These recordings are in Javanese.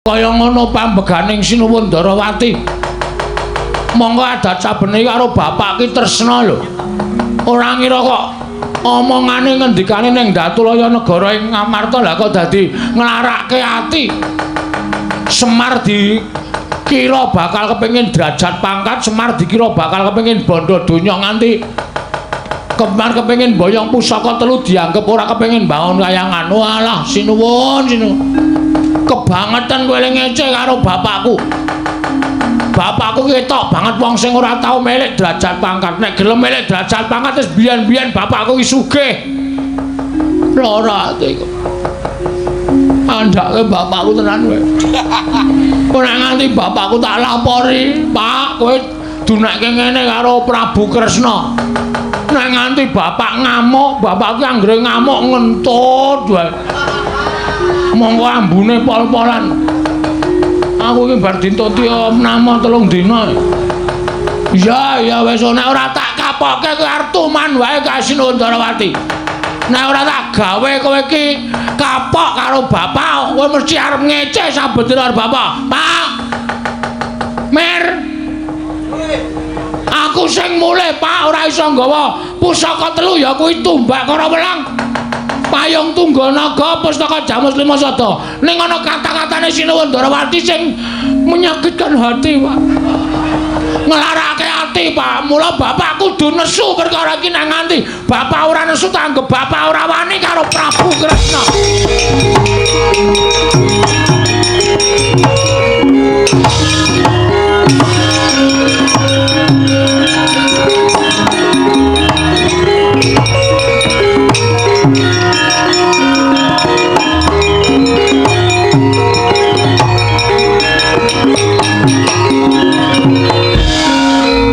Kaya ngono pambeganing Sinuwun Ndarawati. Monggo adat sabene karo bapak ki tresna lho. Ora ngira kok omongane ngendikane ning Datulaya negara ing Ngamarta lah kok dadi nglarake ati. Semar dikira bakal kepengin derajat pangkat, Semar dikira bakal kepengin bondo donya nganti Kemar kepengin boyong pusaka telu dianggep ora kepengin bangun kayangan. Walah sinuwun sinuwun. Kebangetan kowe ngece karo bapakku. Bapakku ketok banget wong sing ora tau milik derajat pangkat. Nek gelem milik derajat pangkat wis biyen-biyen bapakku ki sugih. Lara ati kok. Andhake bapakku tenan kowe. Ora nganti bapakku tak lapori, Pak, kowe dunekke ngene karo Prabu Kresna. Nek nganti bapak ngamuk, bapakku anggere ngamuk ngentut wae. Monggo ambune pol-polan. Aku iki bar dintuti nama 3 dina. Iya, ya wis nek ora tak kapoke kowe arep tuman wae ka Sinuwun Ndarawati. Nek ora tak gawe kowe iki kapok karo bapak, kowe mesti arep ngece saben dina karo bapak. Pak. Mer. Aku sing mulih, Pak, ora iso nggawa pusaka telu ya kuwi tumbak Karawelang. Payung Tunggal Naga Pustaka Jamus Lima Sada. Ning ana kata-katane Sinuwun Ndarawati sing menyakitkan hati, Pak. Nglarake ati, Pak. Mula bapak kudu nesu perkara iki nang nganti bapak ora nesu tanggep bapak ora wani karo Prabu Kresna.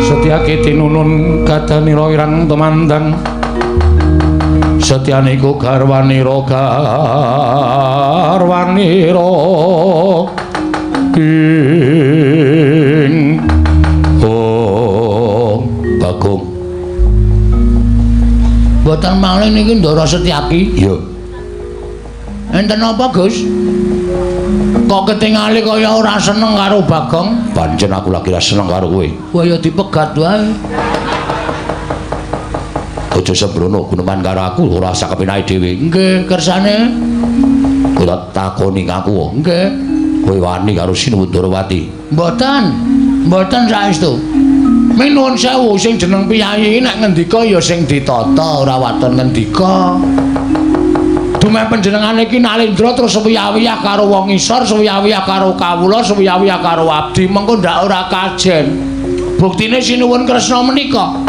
Setyaki tinunun kadanira irang tumandang setyaniku garwanira garwanira ing oh Bagong mboten malih niki Ndara Setyaki. Iya. Enten apa, Gus? Kok ketingali kaya ora seneng karo Bagong? Pancen aku lagi ora seneng karo kowe. Wah ya dipegat wae. Aja sembrono guneman karo aku ora usah kepenake dhewe. Nggih, kersane. Kula takoni aku. Nggih. Kowe wani karo Sinuwun Ndarawati? Mboten. Mboten saestu. Minuwun sewu sing jeneng piyayi nek ngendika ya sing ditata ora waton ngendika. Dumeh panjenengane iki Nalendra terus suwiyah-wiyah karo wong isor, suwiyah-wiyah karo kawula, suwiyah-wiyah karo abdi, mengko ndak ora kajen. Buktine Sinuwun Kresna menika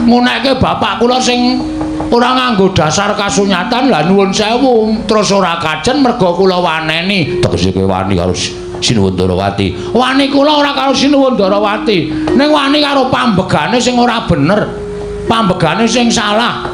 ngunekke bapak kula sing ora nganggo dasar kasunyatan, lah nuwun sewu terus ora kajen merga kula waneni. Tegese kowe wani karo Sinuwun Ndarawati? Wani kula ora karo Sinuwun Ndarawati, ning wani karo pambegane sing ora bener, pambegane sing salah.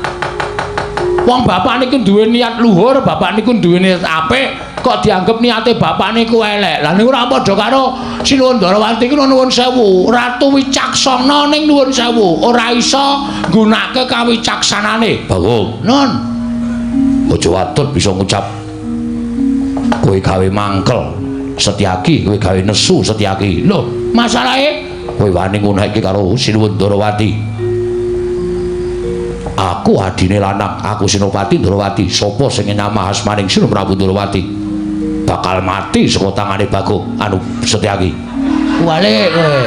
Wong bapak niku duwe niat luhur, bapak niku duwe niat apik, kok dianggep niate bapak niku elek. Lah niku ora padha karo Sinuwun Ndarawati iku nuwun sewu, ratu wicaksana ning nuwun sewu, ora iso nggunakake kawicaksanane. Bagong. Nun. Aja watut bisa ngucap kowe gawe mangkel Setyaki, kowe gawe nesu Setyaki. Lho, masalahe kowe wani ngunekke karo Sinuwun Ndarawati. Aku adine lanang, aku Senopati Ndarawati. Sapa sing nyamah asmaning Sri Prabu Ndarawati bakal mati saka tangane Bagong anu Setyaki. Walik kowe.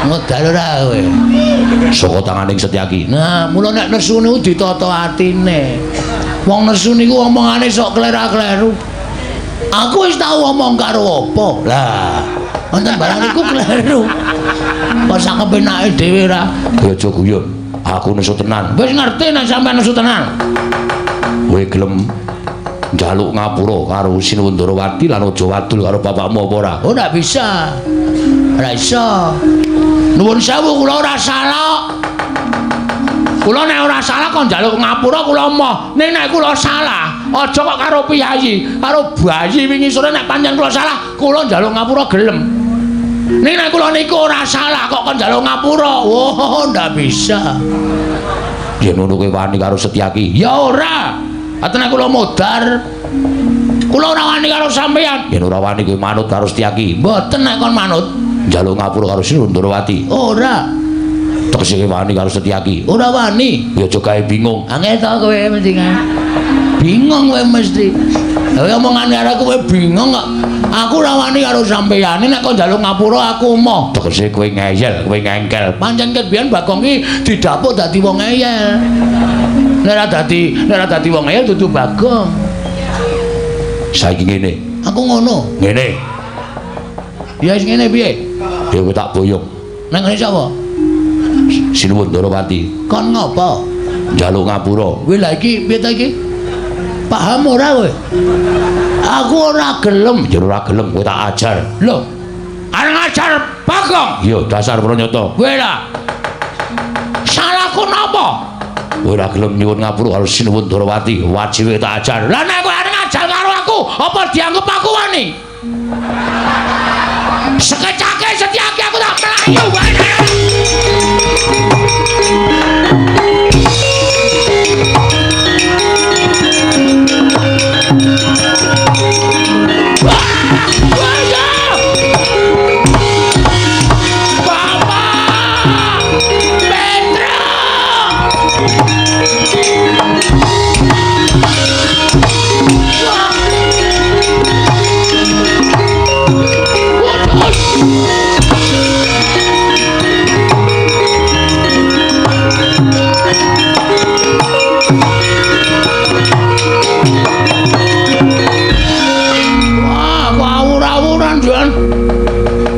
Modal ora kowe. Saka tanganing Setyaki. Nah, mula nek nesu niku ditata atine. Wong nesu niku omongane sok klera-kleru. Aku wis tau omong karo apa? Lah, wonten barang niku kleru. Kok sak kepenake dhewe ra? Ya aja guyon. Aku nesu tenan. Wis ngerti nek sampean nesu tenan. Kowe gelem njaluk ngapura karo Sinuwun Ndarawati lan aja wadul karo bapakmu apa ora? Oh, ndak bisa. Ora iso. Nuwun sewu kula ora salah. Kula nek ora salah kok njaluk ngapura kula emoh. Ning nek kula salah, aja kok karo piyayi, karo bayi wingi sore nek pancen kula salah, kula njaluk ngapura gelem. Ning nek kula niku ora salah kok kon njaluk ngapura. Oh, ndak bisa. Yen ngono kowe wani karo Setyaki? Ya ora. Atene kula modar. Kula ora wani karo sampeyan. Yen ora wani kowe manut karo Setyaki. Mboten nek kon manut. Njaluk ngapura karo Sinuwun Ndorowati. Ora. Tegese wani karo Setyaki. Ora wani. Ya aja gawe bingung. Angel to kowe mesti kan. Bingung kowe mesti. Lha omongane karo kowe bingung kok. Aku ora wani karo sampeyan. Nek kon njaluk ngapura aku emoh. Tegese kowe ngeyel, kowe ngengkel. Pancen ket biyen Bagong ki didapuk dadi wong ngeyel. Nek ora dadi wong ngeyel dudu Bagong. Saiki ngene. Aku ngono. Ngene. Ya wis ngene piye? Ya kowe tak boyong. Nang ngene sapa? Sinuwun Ndorowati. Kon ngopo? Njaluk ngapura. Kowe lha iki piye ta iki? Paham ora kowe? Aku ora gelem. Ya ora gelem kowe tak ajar. Lho. Arep ngajar Bagong? Iya, dasar pranyata. Kowe lah. Salahku napa? Kowe ora gelem nyuwun ngapura karo Sinuwun Ndorowati, wajibe tak ajar. Lah nek kowe arep ngajar karo aku, apa dianggep aku wani? Sekecake Setyaki aku tak mlayu wae.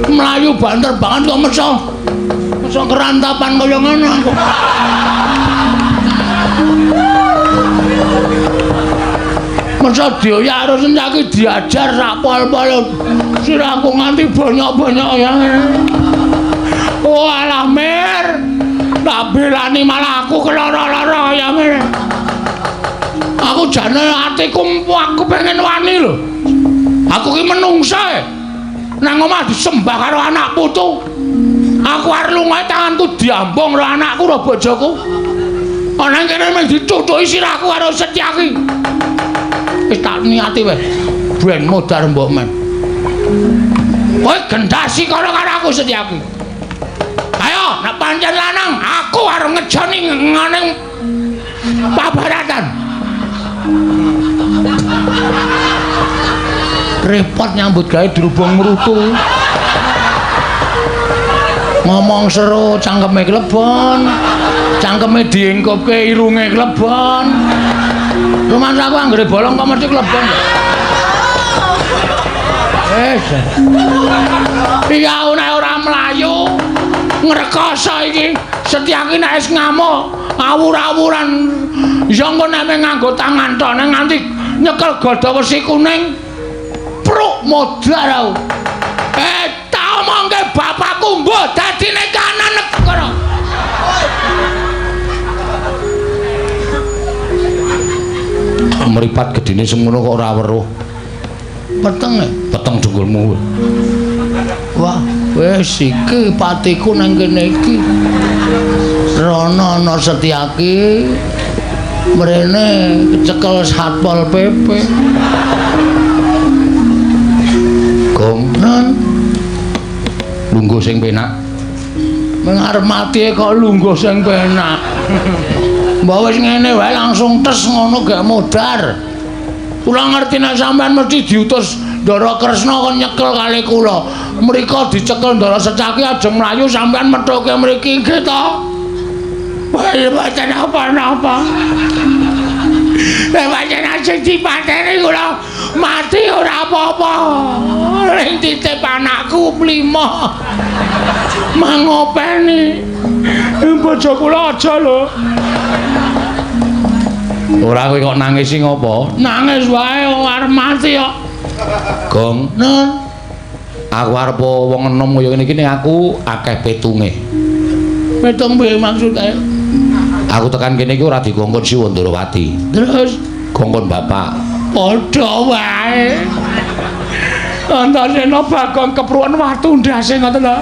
Mlayu banter banget kok meso. Meso kerantapan kaya ngono aku. Meso dioyak karo Setyaki diajar sak pol-pol. Sirahku nganti bonyok-bonyok ya. Oh alah Mir. Tak belani malah aku keloro-loro ya Mir. Aku jane atiku aku pengen wani lho. Aku ki menungsa. Nang omah disembah karo anak putu. Aku arep lunga tanganku diambung karo anakku karo bojoku. Ana kene mung dicucuki sirahku karo Setyaki. Wis tak niati wae. Ben modar mbok men. Kowe gendasi karo karo aku Setyaki. Ayo, nek pancen lanang, aku arep ngejoni ngene pabaratan. Repot nyambut gawe dirubung mrutu. Ngomong seru cangkeme klebon, cangkeme diengkupke irunge klebon. Rumangsa aku anggere bolong kok mesti klebon. Iya nek ora mlayu ngrekoso iki. Setyaki nek wis ngamuk awur-awuran ya engko nek nganggo tangan tok nek nganti nyekel gada wesi kuning. Pruk modar aku. Tak omongke bapakku mbok dadine kanan negara. Mripat gedine semono kok ora weruh. Peteng e? Peteng dengkulmu. Wah, wis iki patiku nang kene iki. Rono ana Setyaki. Mrene kecekel Satpol PP. Gong, non. Lungguh sing penak. Meng arep mati kok lungguh sing penak. Mbok wis ngene wae langsung tes ngono gak modar. Kula ngerti nek sampean mesti diutus Ndara Kresna kon nyekel kali kula. Mriko dicekel Ndara Setyaki ajeng mlayu sampean methuke mriki nggih to. Wah, mboten napa-napa. Nek pancen ajeng dipateni kula mati ora apa-apa. Ning titip anakku mlima. Mangopeni. Bojo kula aja lho. Ora kowe kok nangis sing ngopo? Nangis wae wong arep mati kok. Gong, nun. Aku arep wong enom kaya ngene iki ning aku akeh petunge. Petung piye maksude? Aku tekan kene iki ora dikongkon Siwa Ndorowati. Terus kongkon bapak. Padha wae. Antasena Bagong kepruwen watu ndase ngoten lho.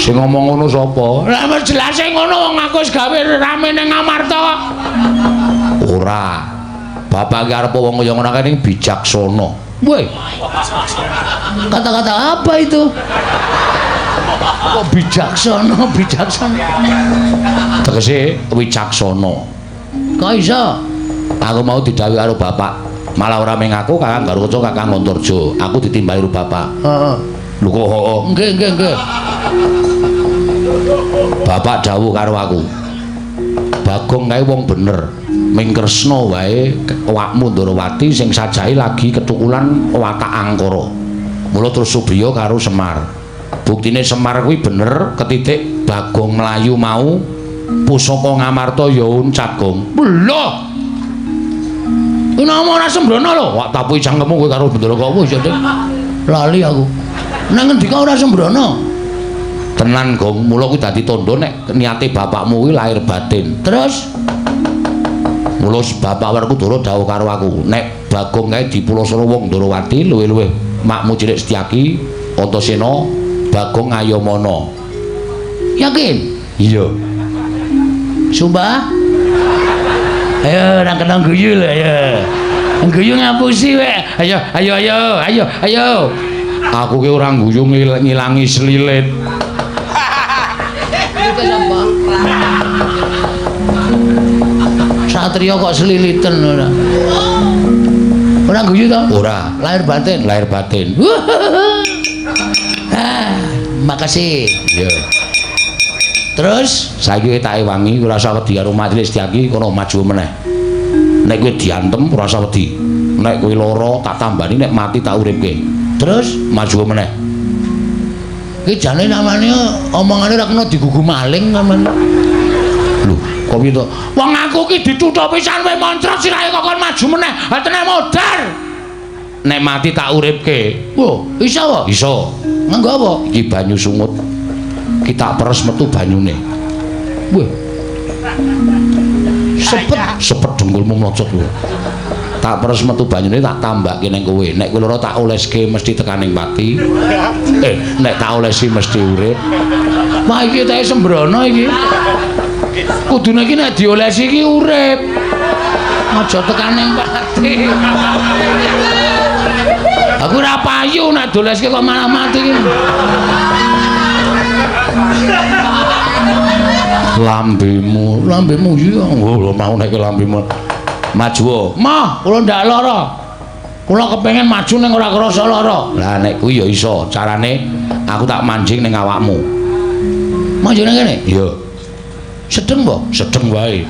Sing ngomong ngono sapa? Lah wis jelase ngono wong aku wis gawe rame ning Amarta kok. Ora. Bapak iki arep wong kaya ngono kae ning bijaksana. Woi. Kata-kata apa itu? Kok bijaksana, bijaksana? Tegese wicaksana. Kok iso? Aku mau didhawuhi karo bapak. Malah ora mung aku, Kakang Garukaca, Kakang Antarja. Aku ditimbali karo bapak. Heeh. Lho kok heeh? Nggih, nggih, nggih. Bapak dawuh karo aku. Bagong kae wong bener. Ming Kresna wae awakmu Ndorowati sing sajahe lagi ketukulan watak angkara. Mula terus Subriya karo Semar. Buktine Semar kuwi bener ketitik Bagong mlayu mau pusaka Ngamarta ya uncat, Gong. Lho. Nama ora sembrono lho. Wak tapuki cangkemmu kowe karo Bendara Kawa iso Dik. Lali aku. Nang ngendika ora sembrono? Tenan, Gong. Mula kuwi dadi tandha nek niate bapakmu kuwi lahir batin. Terus mula bapak Werkudara dawuh karo aku, nek Bagong kae dipulasara wong Ndorowati luwih-luwih makmu cilik Setyaki, Antasena, Bagong Ngayamana. Yakin? Iya. Sumpah? Ayo nang kena guyu lho ayo. Guyu ngapusi wek. Ayo ayo ayo ayo ayo. Aku ki ora guyu ngilangi selilit. Itu sapa? Satria kok seliliten ora. Ora guyu to? Ora. Lahir batin. Lahir batin. Ah, makasih. Iya. Terus saiki tak ewangi ora usah wedi karo Majelis Setyaki kono maju meneh. Nek kowe diantem ora usah wedi. Nek kowe lara tak tambani, nek mati tak uripke. Terus maju meneh. Iki jane namane omongane ora kena digugu maling sampean. Lho, kok piye to? Wong aku ki dituthuk pisan kowe moncrot sirahe kok kon maju meneh. Ha tenan modar. Nek mati tak uripke. Wah, iso apa? Iso. Nganggo apa? Iki banyu sungut. Ki tak peres metu banyune. Wah. Sepet, sepet dengkulmu mlocot kowe. Tak peres metu banyune tak tambake ning kowe. Nek kowe lara tak oleske mesti tekaning pati. Nek tak olesi mesti urip. Wah, iki teh sembrono iki. Kudune iki nek diolesi iki urip. Aja tekaning pati. Aku ora payu nek dioleske kok malah mati iki. Lambemu, lambemu iya. Oh, mau nek lambemu. Maju. Mah, kula ndak lara. Kula kepengin maju ning ora krasa lara. Lah nek kuwi ya iso, carane aku tak manjing ning awakmu. Manjing nang kene? Iya. Sedeng apa? Sedeng wae.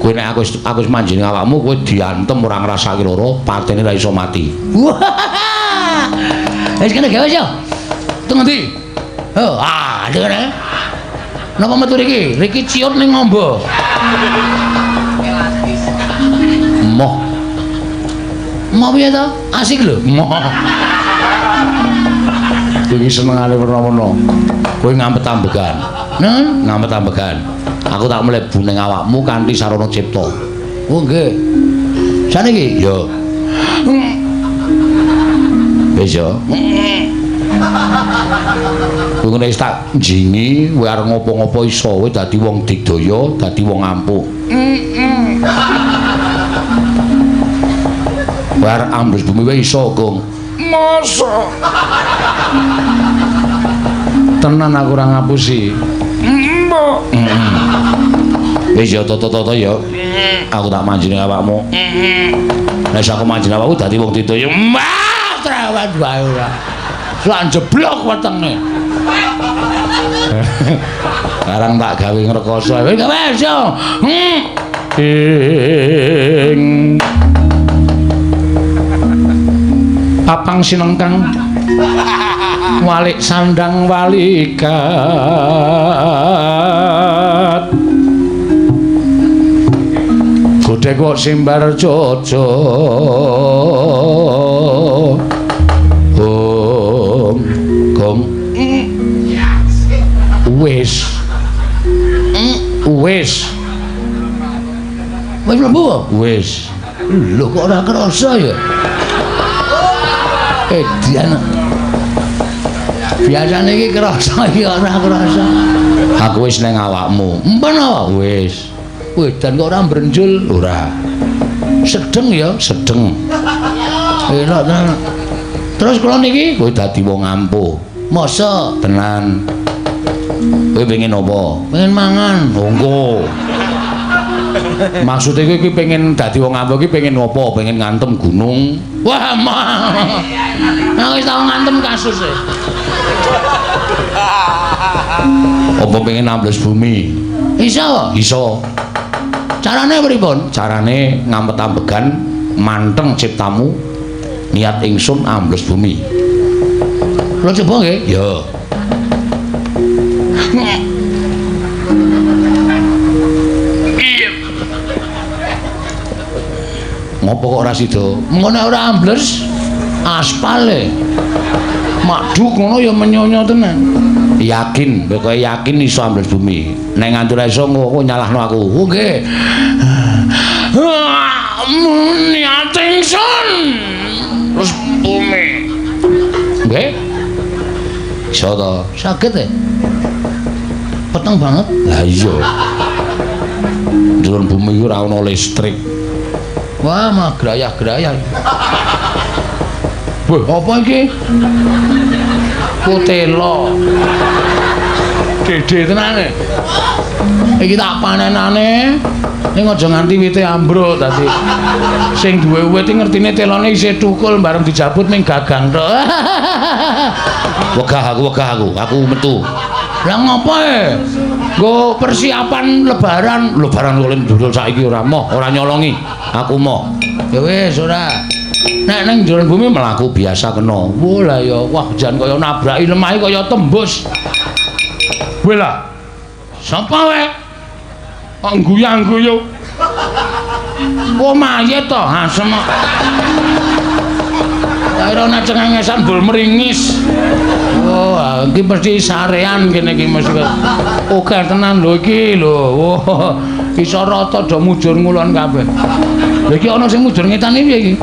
Kowe nek aku wis manjing ning awakmu, kowe diantem ora ngrasake lara, patene ora iso mati. Wis kene gawe yo. Teng ngendi? Oh, ah, kene. Napa metu riki? Riki ciut ning ngombo. Moh. Moh piye to? Asik lho. Moh. Kowe iki senengane werna-werna. Kowe ngampet ambegan. Nen, ngampet ambegan. Aku tak mlebu ning awakmu kanthi sarana cipta. Oh nggih. Jane iki? Ya. Wis ya. Kowe ngene wis tak njingi, kowe arep ngopo-ngopo iso, kowe dadi wong digdaya, dadi wong ampuh. Kowe arep ambles bumi wae iso, Gong. Mosok. Tenan aku ora ngapusi. Mbok. Wis ya toto-toto ya. Aku tak manjing awakmu. Nek aku manjing awakmu dadi wong digdaya. Mbah, trawan wae ora. Lan jeblok wetenge. Sekarang tak gawe ngrekoso. Wis wis yo. Ing papang sinengkang walik sandang walikat godhek kok simbar jojo gong gong wis wis wis mlebu wis. Lho kok ora kerasa ya? Edian. Biasane iki kerasa iki ora kerasa. Aku wis ning awakmu. Empun apa? Wis. Wedan kok ora mbrenjul? Ora. Sedeng ya, sedeng. Elok tenan. Terus kula niki kowe dadi wong ampuh. Mosok tenan. Kowe pengen apa? Pengen mangan. Monggo. Maksude kowe iki pengen dadi wong ampuh iki pengen apa? Pengen ngantem gunung. Wah, mah. Aku wis tau ngantem kasus e. Apa pengen ambles bumi? Iso. Iso. Carane pripun? Carane ngampet ambegan manteng ciptamu niat ingsun ambles bumi. Kula coba nggih? Ya. Ngopo kok ora sida? Mengko nek ora ambles aspale. Makduk ngono ya menyonyo tenan. Yakin, pokoke yakin iso ambles bumi. Nek nganti ora iso engko nyalahno aku. Oh nggih. Niat ingsun terus bumi. Nggih. Iso to? Saged e. Peteng banget. Lah iya. Njero bumi iku ora ana listrik. Wah, mah grayah-grayah. Wah, apa iki? Kutela. Dede tenane. Iki tak panenane. Ning aja nganti wite ambruk dadi. Sing duwe wit iki ngertine telone isih thukul bareng dijabut ning gagang tok. Wegah aku, aku metu. Lah ngopo e? Nggo persiapan lebaran. Lebaran kok ndul saiki ora moh, ora nyolongi. Aku moh. Ya wis ora. Nek ning jero bumi mlaku biasa kena. Wah lah ya, wah jan kaya nabraki lemah kaya tembus. Weh lah. Sapa wae? Kok guyang-guyu. Oh mayit to, asem. Kira nek cengengesan bul meringis. Oh, iki mesti sarean kene iki mesti. Oke tenan lho iki lho. Wah, iso rata do mujur ngulon kabeh. Lha iki ana sing mujur ngetan iki piye iki?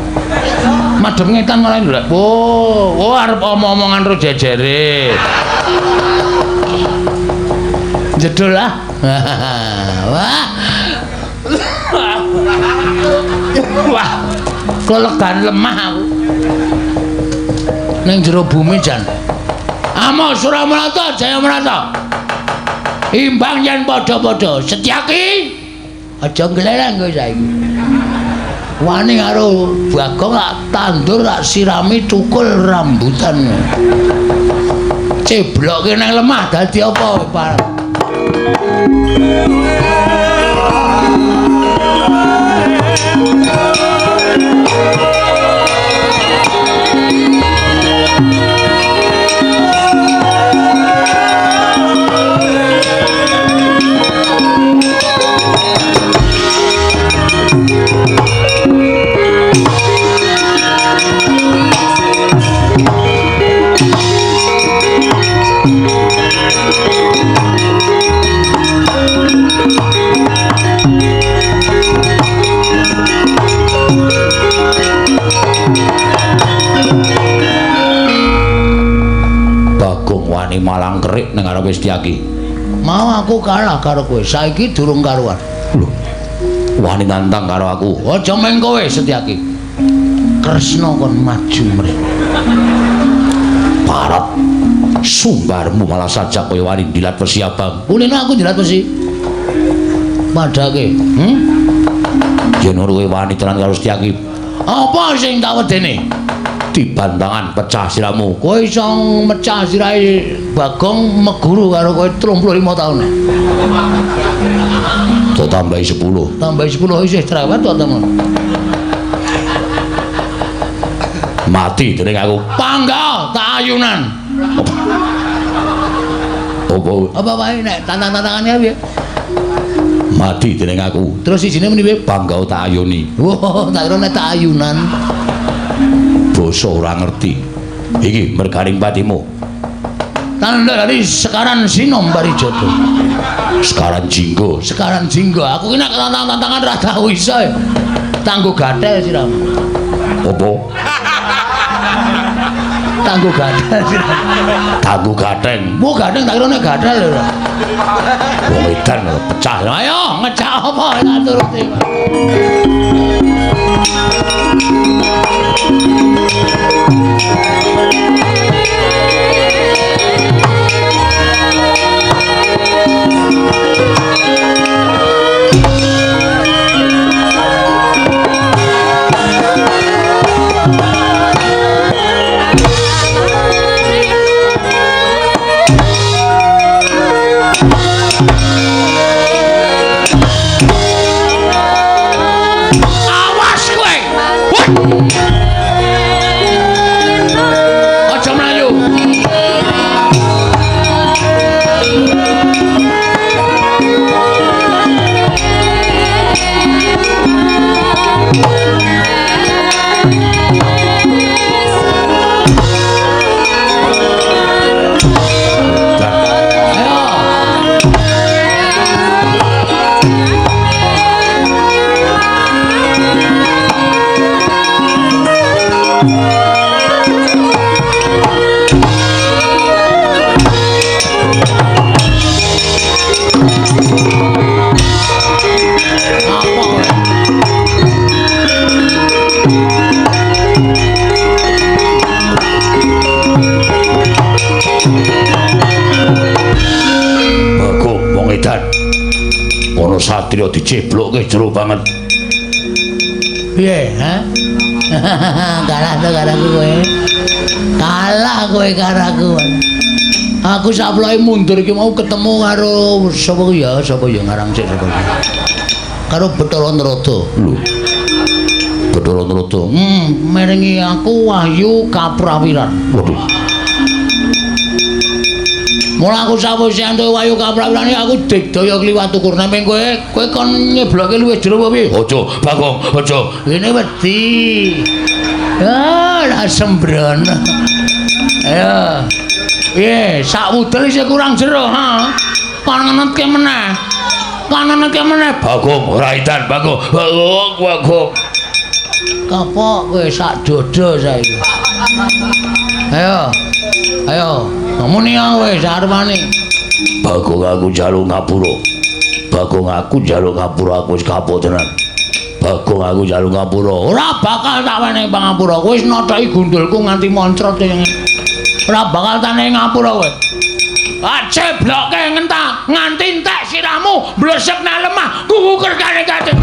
Madhep ngetan malah lho. Oh, oh arep omong-omongan ro jejere. Jedul ah. Wah. Wah, kelegan lemah aku. Ning jero bumi jan. Amo Suramarta Jayamarta. Imbang yen padha-padha Setyaki. Aja nglereng kowe saiki. Wani karo Bagong tak tandur tak sirami tukul rambutan. Cebloke nang lemah dadi apa, Pak? Bagong wani malang kerik nang ngarepe Setyaki. Mau aku kalah karo kowe, saiki durung karuan. Lho, wani nantang karo aku. Aja meng kowe Setyaki. Kresna kon maju mrene. Parot sumbarmu malah saja kowe wani dilat besi abang. Kulino aku dilat besi. Padake, Yen kowe wani tenan karo Setyaki. Apa sing tak wedene? Dibantangan pecah siramu. Kowe iso mecah sirahe Bagong meguru karo kowe 35 taun. To tambahi 10. Tambahi 10 isih cerewet to temen. Mati dening aku. Pangga tak ayunan. Apa? Apa wae nek tantang-tantangane piye? Mati dening aku. Terus sijine muni piye? Pangga tak ayuni. Wah, tak kira nek tak ayunan. Basa ora ngerti. Iki mergaring patimu. Tanda dari sekaran Sinom Parijoto. Sekaran Jinggo. Sekaran Jinggo. Aku ki nek tantang-tantangan ora tau iso. Tanggo gathel siramu. Apa? Tanggo gathel siramu. Tanggo gatheng. Mu gatheng tak kira nek gathel ora. Wong edan pecah. Ayo ngejak apa tak turuti. Awas kowe. Aja mlayu. Ono satria diceblokke jero banget. Piye, ha? Kalah to karo aku kowe. Kalah kowe karo aku. Aku saploke mundur iki mau ketemu karo sapa ya? Sapa ya ngarang sik sapa ya? Karo Bathara Narada. Lho. Bathara Narada. Merengi aku wahyu kaprawiran. Waduh. Mula aku sawise entuk wahyu kaprawiran aku digdaya kliwat ukur. Nanging kowe kowe kon nyebloke luwih jero apa piye? Aja, Bagong, aja. Ngene wedi. Ah, lah sembrono. Ayo. Piye, sak wudel isih kurang jero, ha? Kon ngenetke meneh. Kon ngenetke meneh. Bagong, ora edan, Bagong. Bagong, Bagong. Kapok kowe sak dodo saiki. Ayo. Ayo, muni wis arepane. Bagong aku njaluk ngapura. Bagong aku njaluk ngapura, aku wis kapok tenan. Bagong aku njaluk ngapura. Ora bakal tak wenehi pangapura. Kowe wis nothoki gundulku nganti moncrot kaya ngene. Ora bakal tak wenehi ngapura kowe. Acebloke ngentah nganti entek sirahmu blesek nang lemah kukuker kare-kare.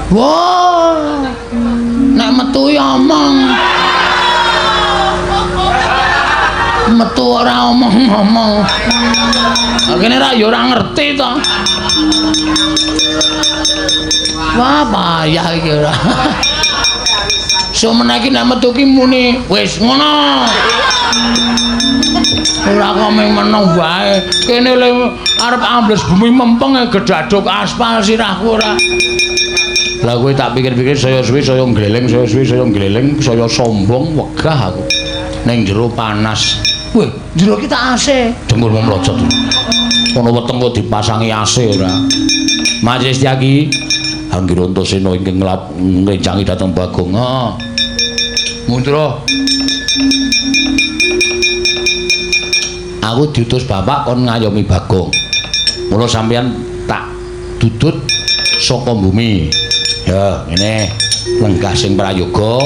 Wah, nek metu ya omong. Metu ora omong-omong. Kene ra ya ora ngerti to. Wah, payah iki ora. Sumene iki nek metu ki muni wis ngono. Ora kok mung meneng wae. Kene le arep ambles bumi mempeng gedaduk aspal sirahku ora. Lah kowe tak pikir-pikir saya suwi saya gleleng, saya suwi saya gleleng, saya sombong wegah aku. Ning jero panas. Weh, jero ki tak AC. Dengkul mlocot. Ono weteng kok dipasangi AC ora. Majelis Tyagi Anggir Antasena ingkang ngrencangi dhateng Bagong. Heeh. Mundra. Aku diutus bapak kon ngayomi Bagong. Mula sampeyan tak dudut saka bumi. Ya, ngene lenggah sing prayoga.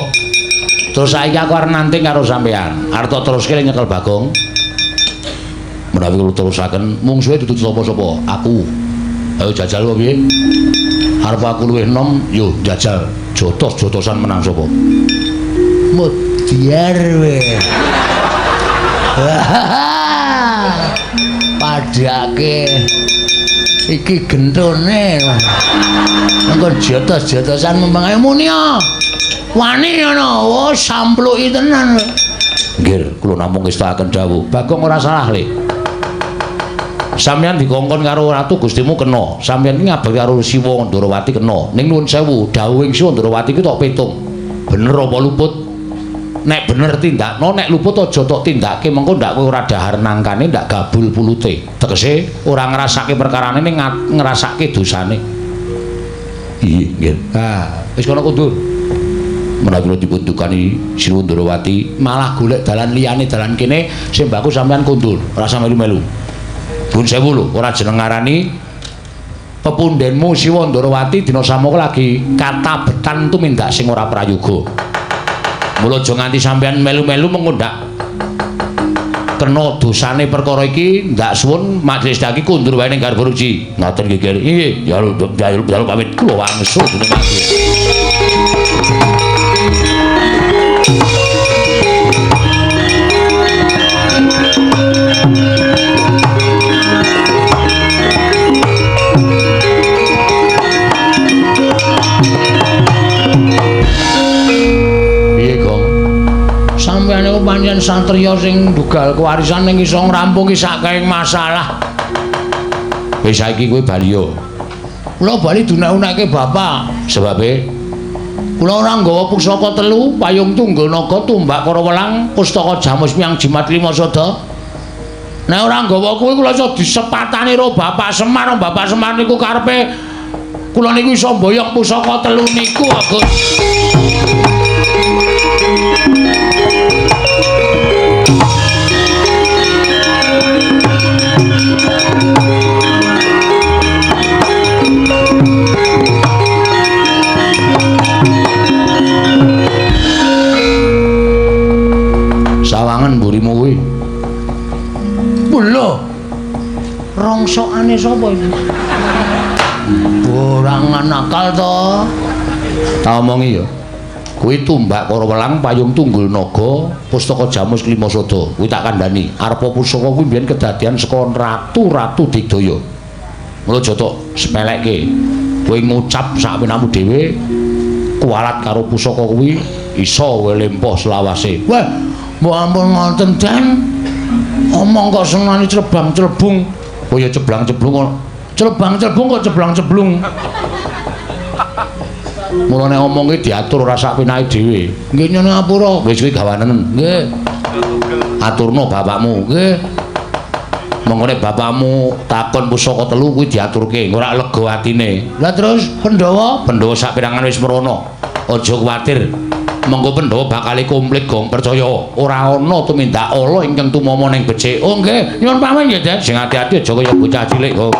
Terus saiki aku arep nanting karo sampeyan. Arep tak teruske nyekel Bagong. Menawi kula terusaken mungsuhe dudut sapa-sapa? Aku. Ayo jajal kok piye? Arep aku luwih enom, yo jajal. Jotos-jotosan menang sapa? Mudyar we. Padhake iki gentone. Engko jotos-jotosan mempeng ayo muni ya. Wani ngono, oh sampluki tenan. Nggih, kula namung ngestakaken dawuh. Bagong ora salah le. Sampeyan dikongkon karo ratu Gustimu kena. Sampeyan iki ngabekti karo Siwa Ndorowati kena. Ning nuwun sewu, dawuhing Siwa Ndorowati ki tok pitung. Bener apa luput? Nek bener tindakno, nek luput aja tok tindake, mengko ndak kowe ora dahar nangkane, ndak gabul pulute. Tegese ora ngrasake perkarane ning ngrasake dosane. Iya, nggih. Ah, wis kono kundur. Menawi kula dipun dukani Sinuwun Ndorowati malah golek dalan liyane dalan kene sembaku sampean kondur, ora usah melu-melu. Bun sewu lho, ora jeneng ngarani pepundhenmu Siwa Ndorowati dina samoko lagi katabetan tumindak sing ora prayoga. Mula aja nganti sampean melu-melu mengko ndak kena dosane perkara iki, ndak suwun majelis daki kundur wae ning garba ruci. Ngoten nggih, Kyai. Nggih, jaluk pamit kula wangsul mati. Piye, Gong? Sampeyan niku pancen satriya sing ndugal kewarisan ning iso ngrampungi sakehing masalah. Wis saiki kowe bali yo. Kula bali dunek-unekke bapak. Sebabe kula ora nggawa pusaka telu, payung tunggul naga, tumbak kara welang, pustaka jamus miyang jimat lima sada. Nek ora nggawa kuwi kula iso disepatani karo Bapak Semar. Bapak Semar niku karepe kula niku iso mboyong pusaka telu niku, Gus. Sawangan mburimu kuwi. Lho. Rongsokane sapa iki? Ora nakal to. Tak omongi ya. Kuwi tumbak kara welang, payung tunggul naga, pustaka jamus lima sada. Kuwi tak kandhani. Arepa pusaka kuwi mbiyen kedadian saka ratu-ratu Digdaya. Mula aja tok sepelekke. Kowe ngucap sak penamu dhewe kualat karo pusaka kuwi iso kowe lempoh selawase. Wah, mbok ampun ngoten, Den. Omong kok senengane clebang-clebung. Oh ya ceblang-ceblung kok. Clebang-clebung kok ceblang-ceblung. Mula nek omong iki diatur ora sak penake dhewe. Nggih nyuwun ngapura. Wis kuwi gawanen. Nggih. Aturno bapakmu. Nggih. Mengko nek bapakmu takon pusaka telu kuwi diaturke, ora lega atine. Lah terus Pandhawa? Pandhawa sak perangan wis mrono. Aja kuwatir. Mengko Pandhawa bakal komplit gong percaya. Ora ana tumindak ala ingkang tumama ning becik. Oh nggih, nyuwun pamit nggih, Den. Sing ati-ati aja kaya bocah cilik kok.